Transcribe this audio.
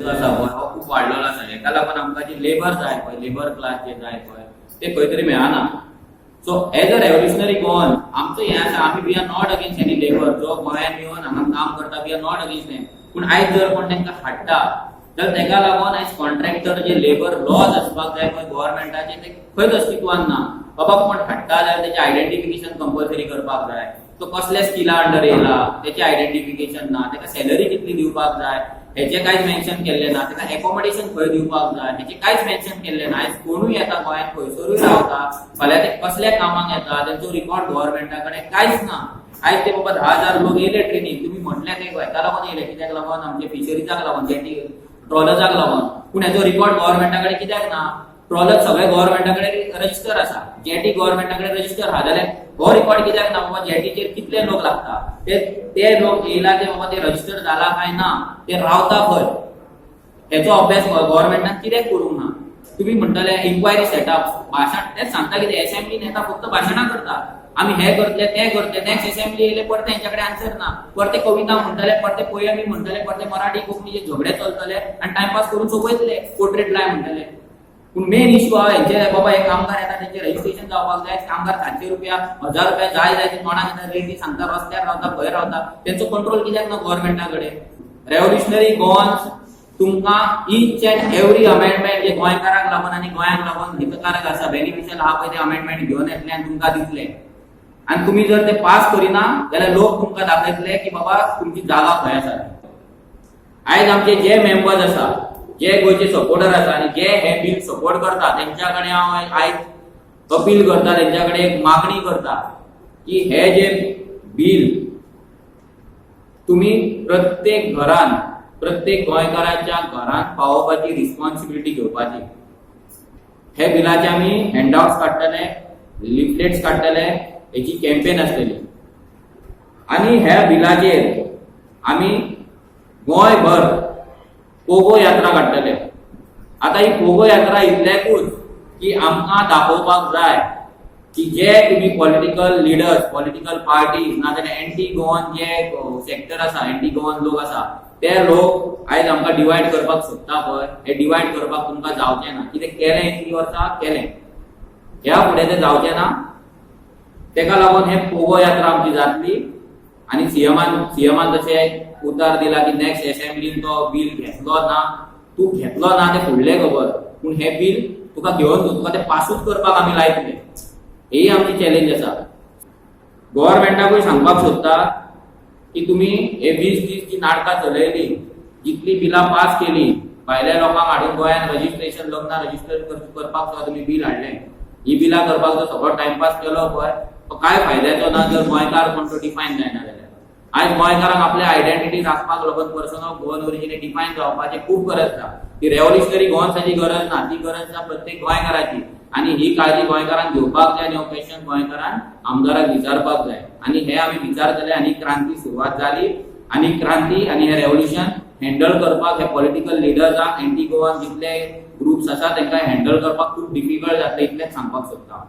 जो आसा पळय हो खूब वाडलेलो आसा. हेका लागून आमकां जी लेबर जाय पळय, लेबर क्लास जे जाय पळय, ते खंय तरी मेळना. So as a revolutionary Goan आमचो हें आसा, आमी we are not against any labour जो गोंयांत येवन हांगा काम करता. We are not against them. पूण आयज जर कोण तांकां हाडटा जाल्यार तेका लागून आयज कॉन्ट्रॅक्टर जे लेबर लॉज आसपाक जाय पळय गव्हर्मेंटाचे, ते खंयच अस्तित्वान ना. बाबा, कोण हाडटा जाल्यार तेचें आयडेंटिफिकेशन कंपल्सरी करपाक जाय. तो कसल्या स्किला अंडर येयला तेचें आयडेंटिफिकेशन ना. तेका सॅलरी कितली दिवपाक जाय हेचें कांयच मेन्शन केल्लें ना. तेका एकोमोडेशन खंय दिवपाक जाय हेचें कांयच मेन्शन केल्लें ना. आयज कोणूय येता गोंयांत, खंयसरूय रावता, फाल्यां ते कसल्या कामाक येता तेंचो रिकॉर्ड गव्हर्मेंटा कडेन कांयच ना. आयज ते बाबा 10,000 लोक येयले ट्रेनीन, तुमी म्हटले ते हेका लागून येयले. कित्याक लागून? आमचे फिशरीजाक लागून, जेटी ट्रॉलर्साक लागून. पूण हेचो रिकॉर्ड गव्हर्मेंटा कडेन कित्याक ना? ट्रॉलर सगळे गव्हर्मेंटा कडेन रजिस्टर आसा, जेटी गव्हर्मेंटा कडेन रजिस्टर आहा, जाल्यार हो रिकॉर्ड कित्याक ना? बाबा, जेटीचेर कितले लोक लागता, ते ते लोक येयला, ते बाबा ते रजिस्टर जाला काय ना, ते रावता खंय, हेचो अभ्यास गव्हर्मेंटान कित्याक करूंक ना? तुम्ही म्हणटले इन्क्वायरी सेटअप, भाशण तेच सांगता कितें, असेंब्लीन येता, फक्त भाशणां करता, आमी हे करतले, ते करतले. नेक्स्ट असेंब्ली येयले, परते हेंच्या कडेन आन्सर ना. परते कविता म्हणटले, परते पोयमी म्हणटले, परते मराठी कोंकणीचे झगडे चलतले आनी टायमपास करून सोंपयतले, पोर्ट्रेट लाय म्हणटले. पूण मेन इश्यू आहा हेंचे, बाबा, हे कामगार येता, तेंचे रजिस्ट्रेशन जावपाक जाय. कामगार 700 रुपया, 1000 रुपया जाय जाय ते तोंडाक येता रेटी सांगता, रस्त्यार रावता, खंय रावता, तेंचो कंट्रोल कित्याक ना गव्हर्मेंटा कडेन? रेव्होल्युशनरी गोवन्स तुमकां इच अँड एवरी अमेंडमेंट जे गोंयकारांक लागून आनी गोंयांक लागून हितकारक आसा, बेनिफिशियल आहा पळय, ते अमेंडमेंट घेवन येतले आनी तुमकां दितले. आनी तुमी जर ते पास करिना जाल्यार लोक तुमकां दाखयतले की बाबा, तुमची जागा खंय आसा. आयज आमचे जे मेंबर्स आसा, जे गोंयचे सपोर्टर आसा आनी जे हे बील सपोर्ट करता, तेंच्या कडेन हांव आयज अपील करता, तेंच्या कडेन एक मागणी करता की हे जे बील तुम्ही प्रत्येक घरान, प्रत्येक गोंयकाराच्या घरात पावोवपाची रिस्पॉन्सिबिलिटी घेवपाची. हे बिलाचे आमी हँडआउट्स काडटले, लिफलेट्स काडटले, हेची कॅम्पेन आसतली आनी ह्या बिलाचेर आमी गोंयभर पोगो यात्रा काडटले. आतां ही पोगो यात्रा इतल्याकूच की आमकां दाखोवपाक जाय की जे तुमी पॉलिटिकल लिडर्स, पॉलिटिकल पार्टीज, नाजाल्यार एंटी गोवन जे सेक्टर आसा, एंटी गोवन लोक आसा, ते लोक आयज आमकां डिवायड करपाक सोदता पळय, हे डिवायड करपाक तुमकां जावचें ना. कितें केलें इतलीं वर्सां केलें, ह्या फुडें तें जावचें ना. तेका लागून हे पोगो यात्रा आमची जातली. आनी सीएमान तशें उतार दिला की नेक्स्ट असेंब्लीन तो बील घेतलो ना, तूं घेतलो ना तें फुडलें खबर, पूण हें बील तुका घेवन तुका तें पासूच करपाक आमी लायतले. ही आमची चॅलेंज आसा. गव्हर्मेंटाकूय सांगपाक सोदता की तुमी हे 20 दीस जी नाटकां चलयली, जितली बिलां पास केली, भायल्या लोकांक हाडून गोंयांत रजिस्ट्रेशन, लग्नां रजिस्टर करपाक सुद्दां तुमी बील हाडलें. ही बिलां करपाक जो सगळो टायमपास केलो पळय, तो कांय फायद्याचो ना जर गोंयकार कोण तो डिफायन जायना जाल्यार. आयज गोंयकारांक आपले आयडेंटिटी राखपाक लागून person of Goan origin define जावपाची खूब गरज आसा. ती रेव्होल्युशनरी गोवन्साची गरज ना, ती गरज आसा प्रत्येक गोंयकाराची. आनी ही काळजी गोंयकारान घेवपाक जाय आनी हो क्वेश्चन गोंयकारान आमदाराक विचारपाक जाय. आनी हे आमी विचारतले आनी क्रांती सुरवात जाली. आनी क्रांती आनी हे रेव्होल्युशन हँडल करपाक हे पॉलिटिकल लिडर्सांक, एंटी गोवन जितले ग्रुप्स आसा, तांकां हँडल करपाक खूब डिफिकल्ट जातले, इतलेंच सांगपाक सोदता.